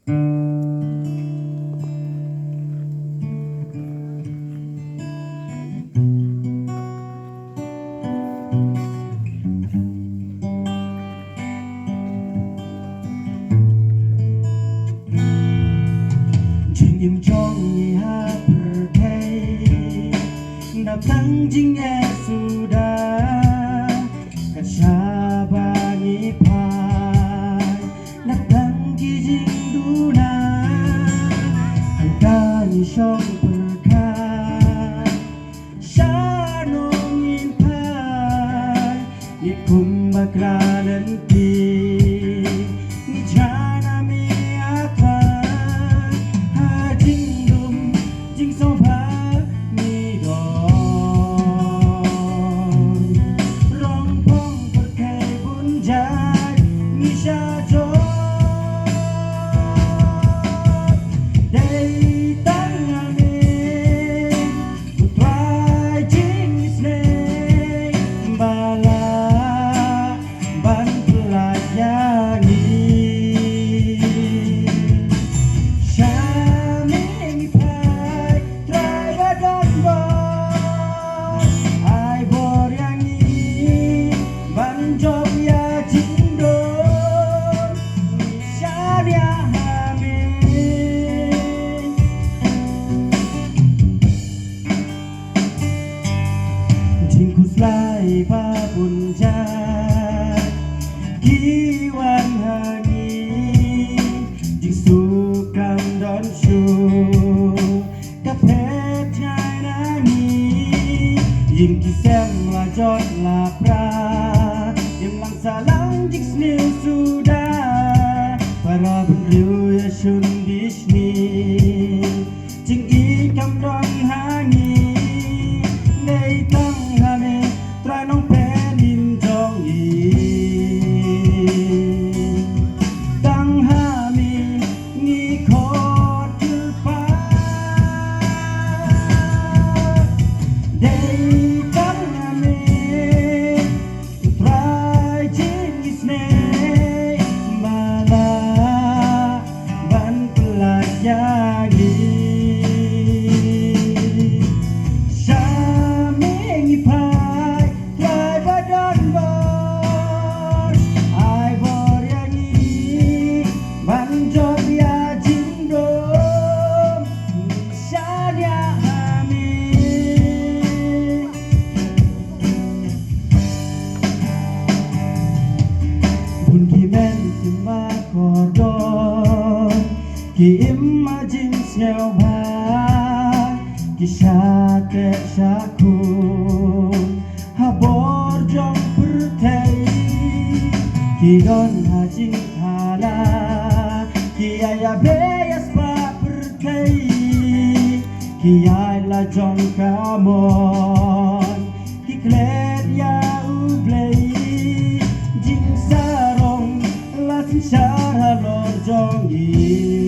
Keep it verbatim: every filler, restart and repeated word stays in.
Jingim jong ngi ha pyrthei, na tang jingeh suda, ka shaba ngi phai, na tang ki jingduna, hangta ngi shong pyrkhat. Sha nongin phai, ngi kum bakla lynti, ngi jana me ata, ha jingdum, jingsngewbha ngi don. Rong phong pyrthei bun jait, ngi sha jot. Dei tang ha me, U Trai jingisynei, ba lah ban pyllait ïa ngi. Sha me ngi phai, Trai ba don bor, ai bor ïa ngi ban jop ïa jingdon. Shaniah ha me. Jingkhuslai ba bun jait ki wan ha ngi, jingsuk kam don shuh. Ka phet jngai na ngi, ïing ki sem la jot la pra, imlang sahlang jingsniew suda, para bynriew ïashun bishni. Jingïeit kam don ha ngi, dei tang ha me, Trai Nongpynim jong ngi. Tang ha me ngi khot kyrpad. Dei tang ha me, Trai jingisynei, ba lah ban pyllait ïa ngi. Sha me ngi phai, Trai ba don bor, ai bor ïa ngi ban jop ïa jingdum. Shaniah ha me. Bun ki hynmen ki makordor, ki im ha jingsngewbha, ki shah teh shah khun ha bor jong pyrthei. Ki don ha jingthala, ki ïa ïa blei ïa spah pyrthei. Ki ïaid la jong ka mon, ki klet ïa U Blei. Jingsarong la synshar halor jong ngi.